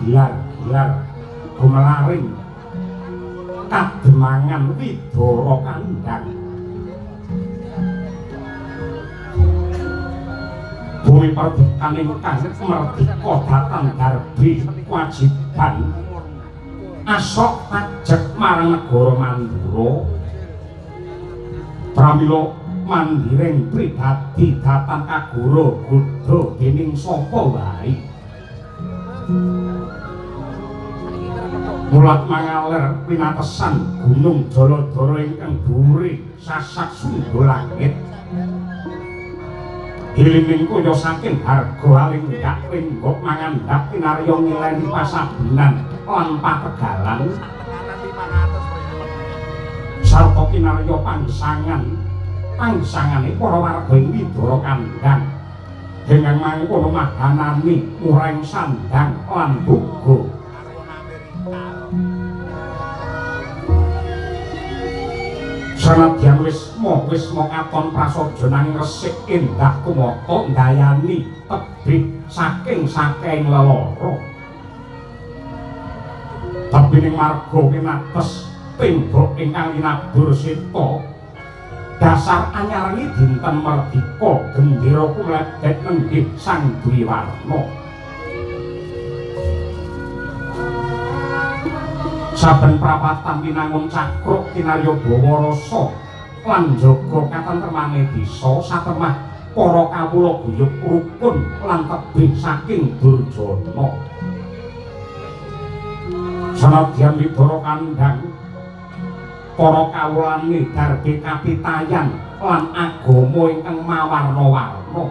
Aglar, aglar, gumelaring kademangan Widara Kandhang. Bumi perdikan ingkang merdika datan darbi kewajiban asok pajek marang negara Mandura. Pramila mandiring pribadi datan kagara godha dening sapa wae. Mulat mangaler pinatesan gunung Jaladara ingkang dhuwure sasak sundha langit. Hilining kaya saking harga alinggak lenggok mangandhap kinarya ngileni pasabenan lan pategalan sarta kinarya pangsangan pangsangane para warga ing Widara Kandhang. Dengan mangkono mahanani mureng sandang lan boga. Sanadyan wisma wisma katon prasaja nanging resik endah kumata ndayani tebih saking saking lelara. Tebining marga pinates tembok ingkang linabur seta dasar anyarengi dinten merdika gendera kumlebet nenggih Sang Dwiwarna. Saben prapatan winangun cakruk kinarya bawa rasa lan jaga katentremane desa satemah para kawula guyub rukun lan tebih saking durjana. Sanadyan Widara Kandhang para kawulane darbe kapitayan lan agama ingkang mawarna-warna.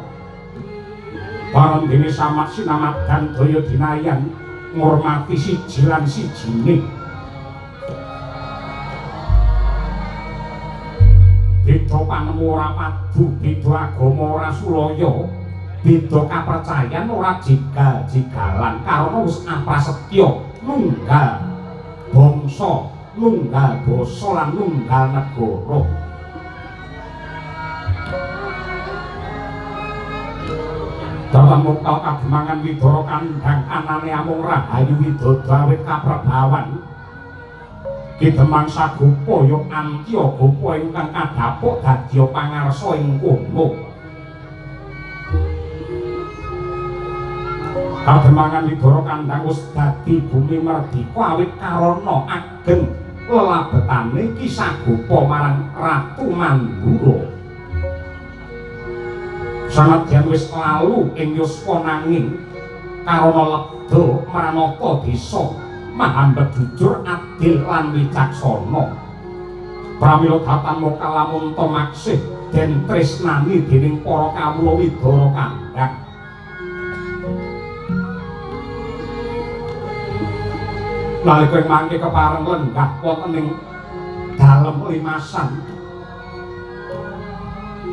Bareng dene samak sinamadan daya dinayan ngurmati siji lan sijine. Beda panemu ora padu, beda agama ora sulaya, beda kapercayan ora jigal-jigalan karana wis aprasetya nunggal bangsa, nunggal basa lan nunggal negara. Dalem mokal kademangan Widara Kandhang anane amung rahayu widodo awit kaprebawan. Ki Demang Sagopa ya Antya Gopa ingkang kadhapuk dadya pangarsa ing kono. Kademangan Widara Kandhang wis dadi bumi merdika awit karana ageng lelabetane Ki Sagopa marang Ratu Mandura. Sanadyan wis lalu ing yuswa nanging karana ledha mranata desa mahambet jujur adil lan wicaksana. Pramila datan mokal lamun maksih den tresnani dening para kawula Widara Kandhang. Nalika ing mangke kepareng lenggah wonten ing dalem limasan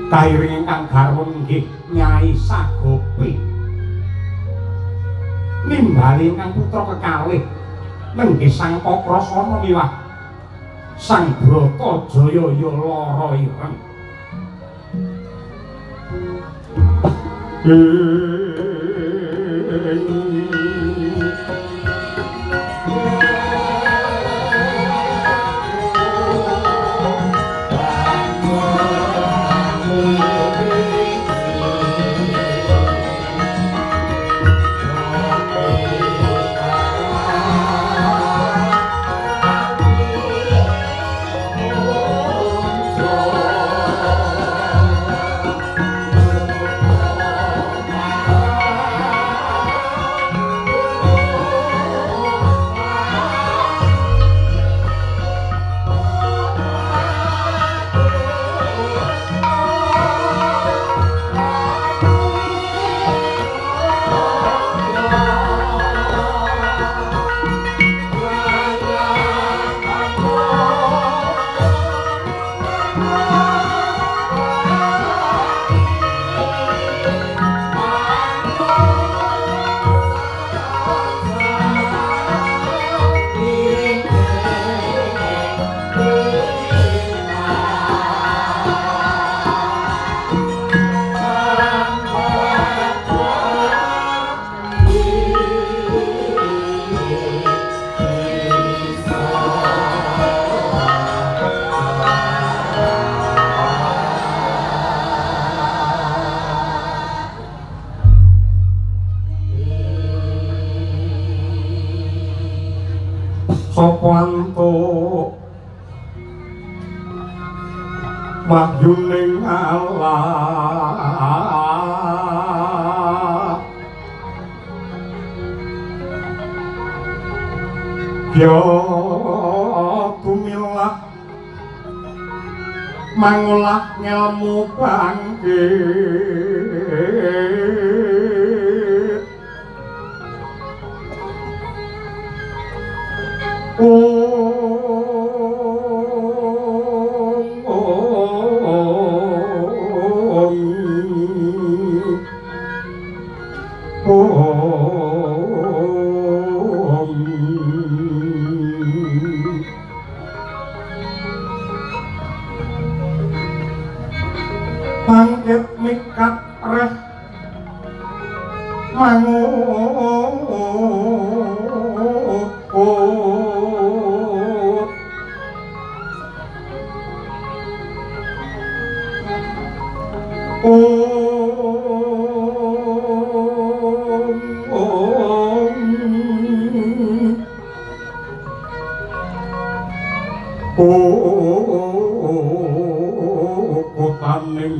kairing ingkang garwa nggih Nyai Sagopi nimbali ingkang putra kekalih nenggih Sang Kakrasana miwah Sang Bratajaya ya lara ireng. Sapa antuk wahyuning Allah ya tumilah mangolah ngelmu bangkit bangkit mikat reh mangukur kutaning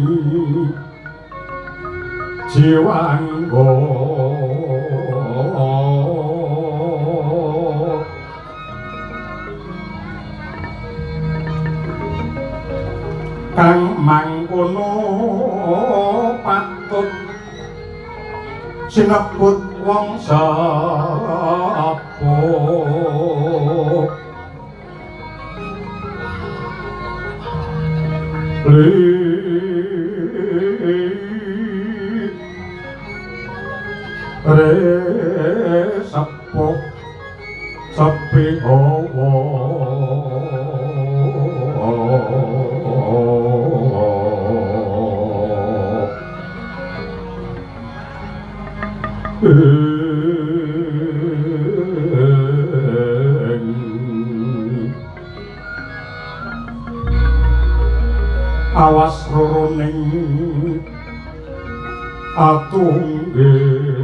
jiwangga kang mangkono patut sinebut wong sepuh re sepuh sepi hawa awas roroning atunggil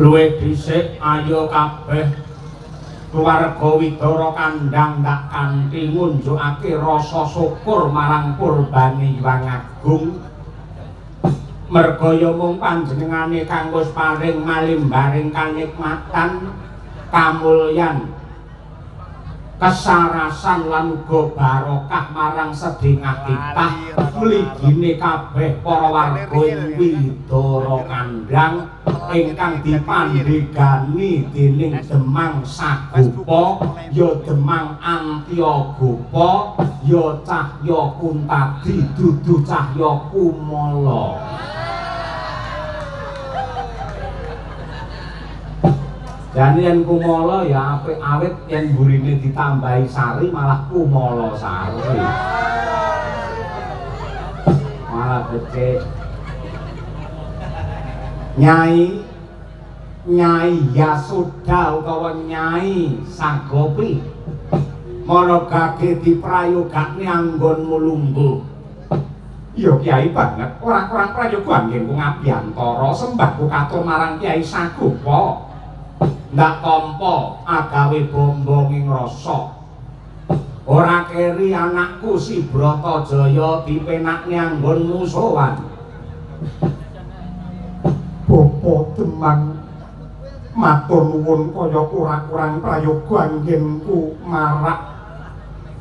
Luwih dhisik ayo kabeh keluarga Widara Kandhang tak kanthi ngunjukake rasa syukur marang purbane Hyang Agung. Merga ya mung panjenengane kang wis paring malimbaring kanikmatan, kamulyan, kesarasan lan uga barokah marang sedengah titah mligine kabeh para warga ing Widara Kandhang ingkang dipandhegani dening Demang Sagopa, ya Demang Antyagopa, ya Cahya Kuntadi dudu Cahya Kumala. Jane yen Kumala ya apik awit yen burine ditambahi sari malah Kumala sari. Malah becik. Nyai Nyai Yasoda utawa Nyai Sagopi mara gage diprayogakne anggonmu lungguh. Iya Kyai banget, ora kurang prayoga anggenku ngabiyantara sembahku katur marang Kyai Sagopa. Ndak tampa agawe bombong ing rasa. Ora keri anakku si Bratajaya dipenakne anggonmu sowan. Bapa Demang matur nuwun kaya ora kurang prayoga anggenku marak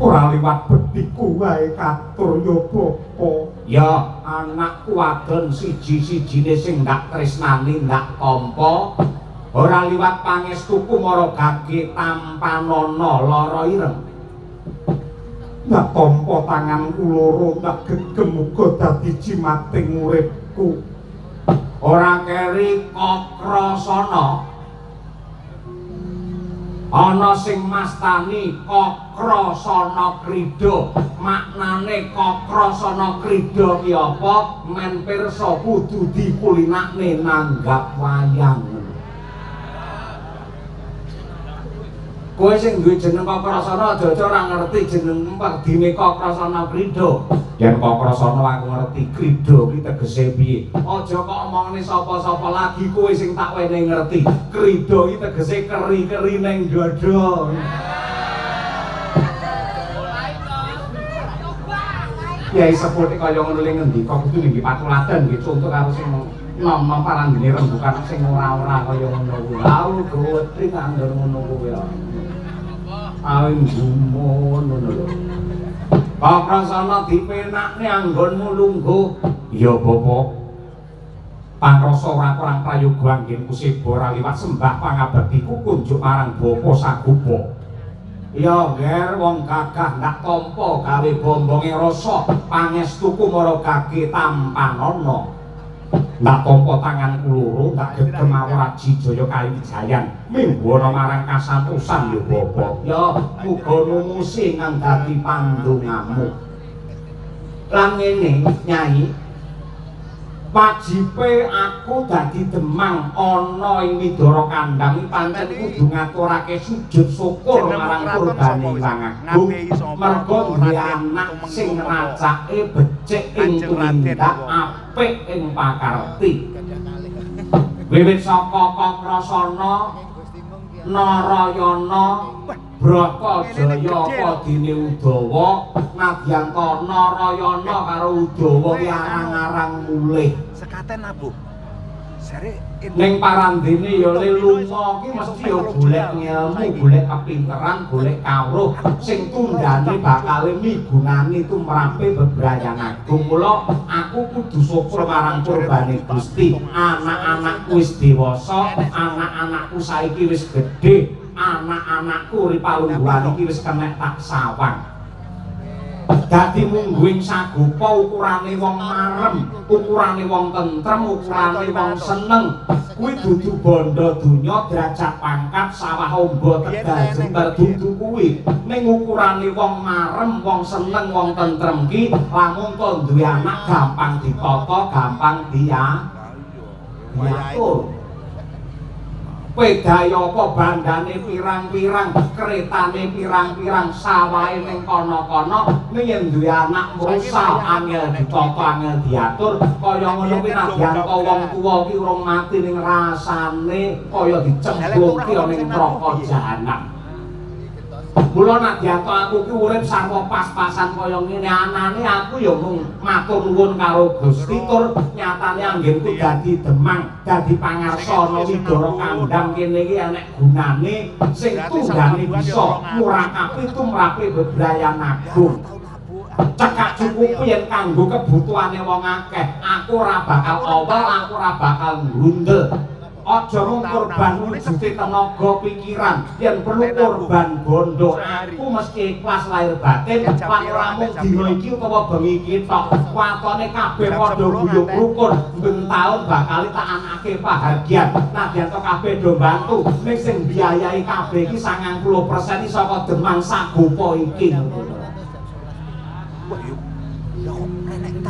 ora liwat bedhiku wae katur ya bapa. Ya anakku wadon siji-sijine sing ndak tresnani ndak tampa. Ora liwat pangestuku mara gage tampanana lara ireng. Ndak tampa tanganku loro ndak gegem uga dadi jimating uripku. Ora keri Kakrasana. Ana sing mastani Kakrasana Krida. Maknane Kakrasana Krida ki apa? Men pirsa kudu dikulinakne nanggap wayang. Kowe sing duwe jeneng Kakrasana aja-aja ora ngerti jeneng werdine Kakrasana Krida. Yen Kakrasana aku ngerti, Krida ki tegese piye. Aja kok omongne sapa-sapa lagi, kowe sing tak wenehi ngerti. Krida ki tegese keri-keri ning dada. Yai sepuh kaya ngono le ngendika kudu nggih patuladan nggih conto karo sing nom-nom paranggene rembukan sing ora-ora kaya ngono kuwi. Aku gedhe kanggo ngono kuwi. Awe gumun ngono lho. Kakrasana dipenakne anggonmu lungguh. Ya Bapak. Pangrasa ora kurang prayoga anggenku seba ora liwat sembah pangabektiku kunjuk marang Bapa Sagupa. Ya ngger wong gagah ndak tampa gawe bombonge rasa pangestuku mara gage tampanana. Ndak tampa tanganku loro ndak gegem awraji jaya kaliwijayan mingguana marang kasantosan ya Bapak. Ya muga numusi kang dadi pandongamu. Lan ngene Nyai, wajibe aku dadi demang ana ing Widara Kandhang iki pancen kudu ngaturake sujud syukur marang kurbane Kang Agung merga duwe anak sing racake becik ing tumindak apik ing pakarti. Wiwit saka Kakrasana Narayana Bratajaya padine Udawa, nadyanta Narayana karo Udawa ki arang-arang mulih. Sekaten nabuh. Jare ning parandene ya le lunga ki mesti ya golek ngelmu, golek kepinteran, golek kawruh sing tundane bakal migunani tumrape bebrayan agung. Mula aku kudu syukur marang kurbane Gusti. Anak-anakku wis dewasa, anak-anakku saiki wis gedhe, anak-anakku urip palungguhan iki wis kenek tak sawang. Dadi mungguing sagupa ukurane wong marem, ukurane wong tentrem, ukurane wong seneng. Kuwi dudu bondo donya, derajat pangkat, sawah ombo, Tegal Jember dudu kuwi. Ning ukurane wong marem, wong seneng, wong tentrem ki lamun to duwe anak gampang ditata, gampang diatur. Wedaya apa bandane pirang-pirang, keretane pirang-pirang, sawahe ning kono-kono, ning yen duwe anak mrusa angel ditata, angel diatur, kaya ngono kuwi nadyanta wong tuwa ki urung mati ning rasane kaya dicemplungke ning neraka jahanam. Mula nadyanta aku ki urip sarwa pas-pasan kaya ngene, anane aku ya mung matur nuwun karo Gusti tur nyatane anggenku dadi demang, dadi pangarsana Widara Kandhang kene iki enek gunane sing tunggane bisa murakapi tumrape bebrayan agung. Cekak cukupi yen kanggo kebutuhane wong akeh, aku ora bakal awal, aku ora bakal grundel. Aja mung korban wujude tenaga pikiran, yen perlu korban bondo, aku mesti ikhlas lahir batin lan ora mung dina iki utawa bengi iki tok. Watone kabeh padha guyub rukun, ben taun bakal tak anake pahargyan. Nadyan to kabeh do bantu, ning sing biayai kabeh iki 90% saka Demang Sagupa iki.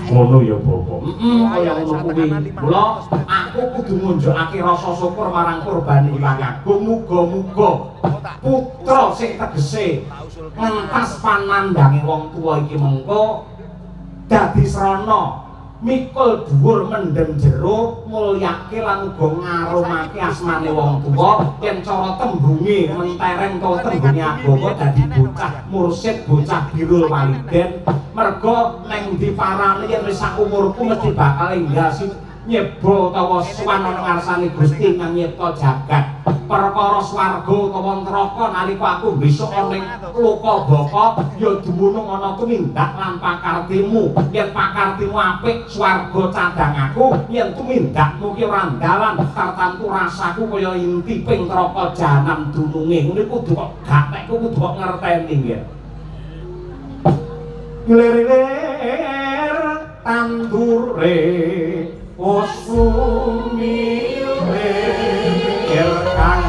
Ngono ya Bapak. Kaya ngono kuwi. Mula aku kudu ngunjukake rasa syukur marang kurbane Hyang Agung. Muga-muga putra sing tegese ngentas panandange wong tuwa iki mengko dadi srana mikul dhuwur mendem jero mulyake lan uga ngarumake asmane wong tuwa. Yen cara tembunge mentereng utawa tembunge agama dadi bocah mursid, bocah birul waliden. Merga neng ndi parane yen wis sak umurku mesti bakal enggal Nyeba utawa sowan ana ngarsane Gusti kang nyipta jagat. Perkara swarga utawa neraka nalika aku besok ana ing loka baka ya dumunung ana tumindak lan pakartimu. Yen pakartimu apik swarga cadhang aku, yen tumindakmu ki ora ndalan tartamtu rasaku kaya inti ping neraka jahanam dununge. Ngene kudu kok gatekku kudu kok ngerteni nggih. Lir-lir tandure kusumilir kang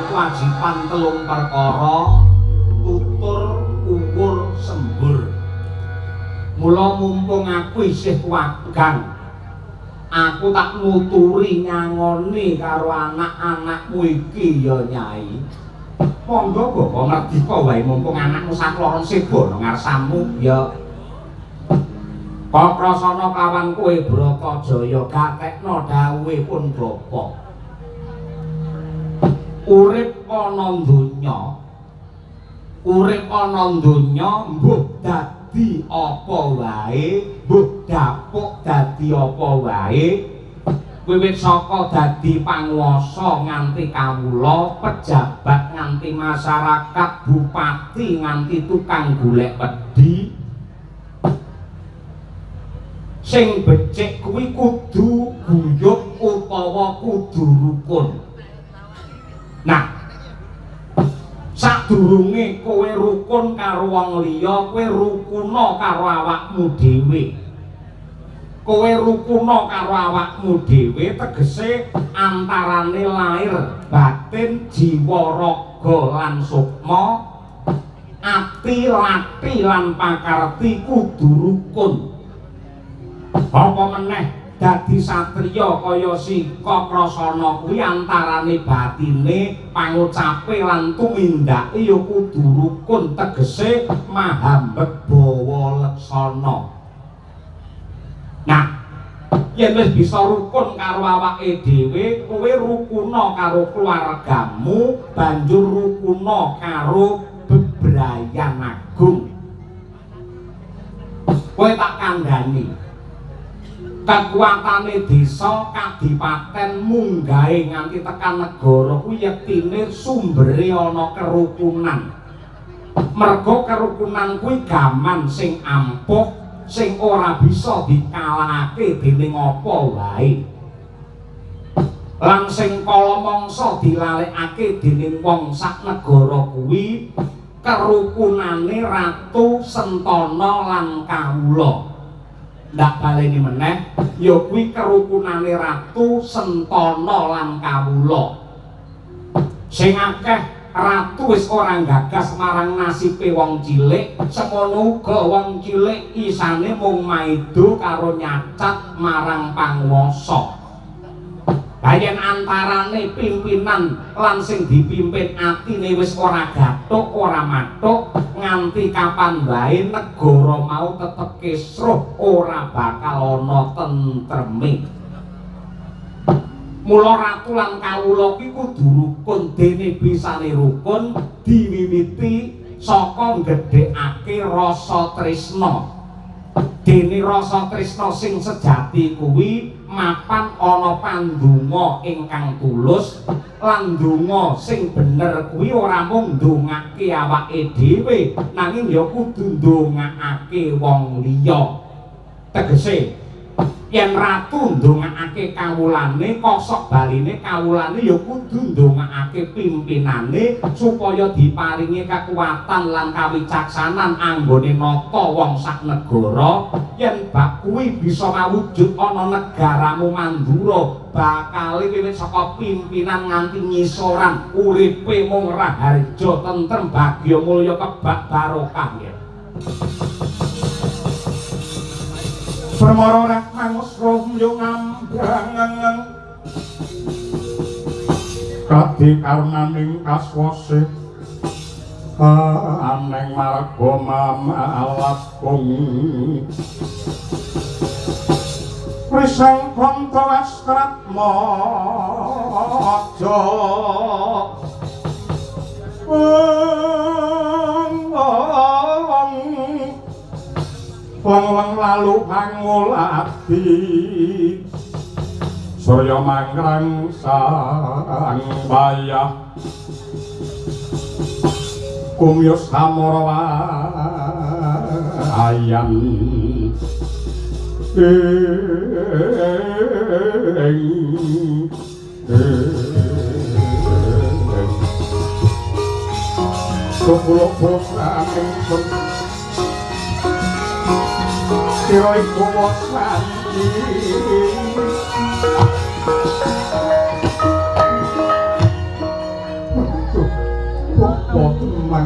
kewajiban telung perkara tutur uwur sembur. Mula mumpung aku isih wagang, aku tak nuturi nyangoni karo anak-anakmu iki ya Nyai. Monggo Bapak merdika wae mumpung anakmu sakloron seba nang ngarsamu ya. Kakrasana kawan kowe Bratajaya gatekna dawuhe pun Bapak. Urip ana donya, urip ana donya mbuh dadi apa wae, mbuh dapuk dadi apa wae, wiwit saka dadi panguwasa nganti kawula, pejabat nganti masyarakat, bupati nganti tukang golek wedhi, sing becik kuwi kudu guyub utawa kudu rukun. Nah, sadurunge kowe rukun karo wong liya, kowe rukuna karo awakmu dhewe. Kowe rukuna karo awakmu dhewe tegese antarane lahir, batin, jiwa, raga lan sukma, ati, lati lan pakarti kudu rukun. Apa meneh dadi satriya kaya si Kakrasana kuwi antarane batine, pangucape lan tumindake ya kudu rukun tegese mahambet bawa leksana. Nah, yen wis bisa rukun karo awake dhewe, kowe rukuna karo keluargamu, banjur rukuna karo bebrayan agung. Kowe tak kandhani, kekuatane desa, kadipaten munggahe nganti tekan negara kuwi yektine sumbere ana kerukunan. Merga kerukunan kuwi gaman sing ampuh, sing ora bisa dikalahake dening apa wae. Lan sing kala mangsa dilalekake dening wong sak negara kuwi kerukunane Ratu Sentana lan kawula. Ndak baleni meneh ya kuwi kerukunane Ratu Sentana lan kawula. Sing akeh ratu wis ora gagas marang nasibe wong cilik, semono uga wong cilik isane mung maido karo nyacat marang panguwasa. Yen antarane pimpinan lan sing dipimpin atine wis ora gathuk, ora mathuk, nganti kapan wae negara mau tetep kisruh, ora bakal ana tentreme. Mula ratu lan kawula ki kudu rukun, dene bisane rukun diwiwiti saka nggedhekake rasa tresna. Dene rasa tresna sing sejati kuwi mapan ana pandonga ingkang tulus lan donga sing bener kuwi ora mung ndongake awake dhewe nanging ya kudu ndongakake wong liya. Tegese yen ratu ndongakake kawulane, kosok baline kawulane ya kudu ndongakake pimpinane supaya diparingi kekuatan lan kawicaksanan anggone nata wong sak negara. Yen bab kuwi bisa mawujud ana negaramu Mandura, bakal wiwit saka pimpinan nganti ngisoran uripe mung raharja, tentrem, bagya, mulya, kebak barokah. Ya Permara rek mangus rumyung ambrang kadi karunaning kaswase aneng marga mamalakung risang kanca askrat maja wong lalu pangulati surya mangkrang sang wayah kumyus samara ayan ing kula bosan ingsun sira iku wasanti. Apa teman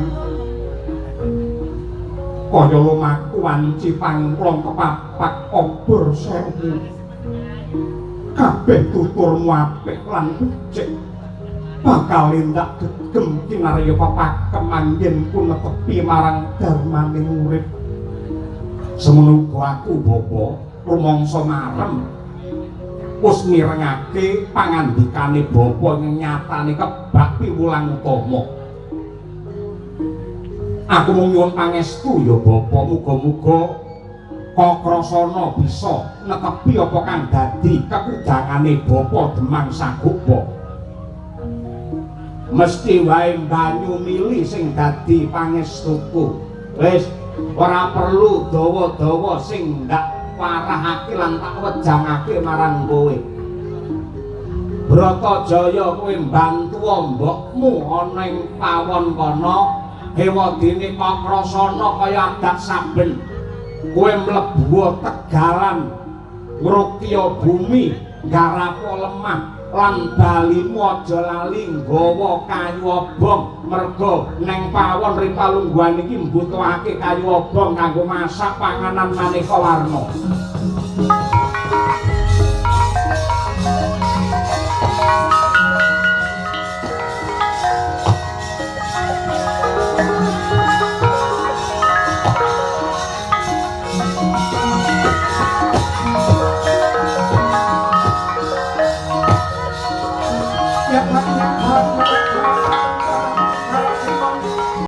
kaya lumaku wanci pangklong kepapak obor sewu kabeh tuturmu apik lan becik bakal endak gegem kinarya pepakem anggenku netepi marang darmaning urip. Semono uga aku bapa rumangsa marem wis mirengake pangandikane bapa ing nyatane kebak piwulang utama. Aku mung nyuwun pangestu ya bapa, muga-muga Kakrasana bisa netepi apa kang dadi kekudangane bapa Demang Sagupa. Mesti wae banyu mili sing dadi pangestuku. Wis ora perlu dawa-dawa sing ndak warahake lan tak wejangake marang kowe. Bratajaya kowe mbantu mbokmu ana ing pawon kono, hewadene Kakrasana kaya adat saben. Kowe mlebu tegalan ngrukya bumi, nggarapa lemah lan balimu aja lali nggawa kayu obong, merga neng pawon ri palungguhan iki mbutuhake kayu obong kanggo masak panganan maneka warna. Ya.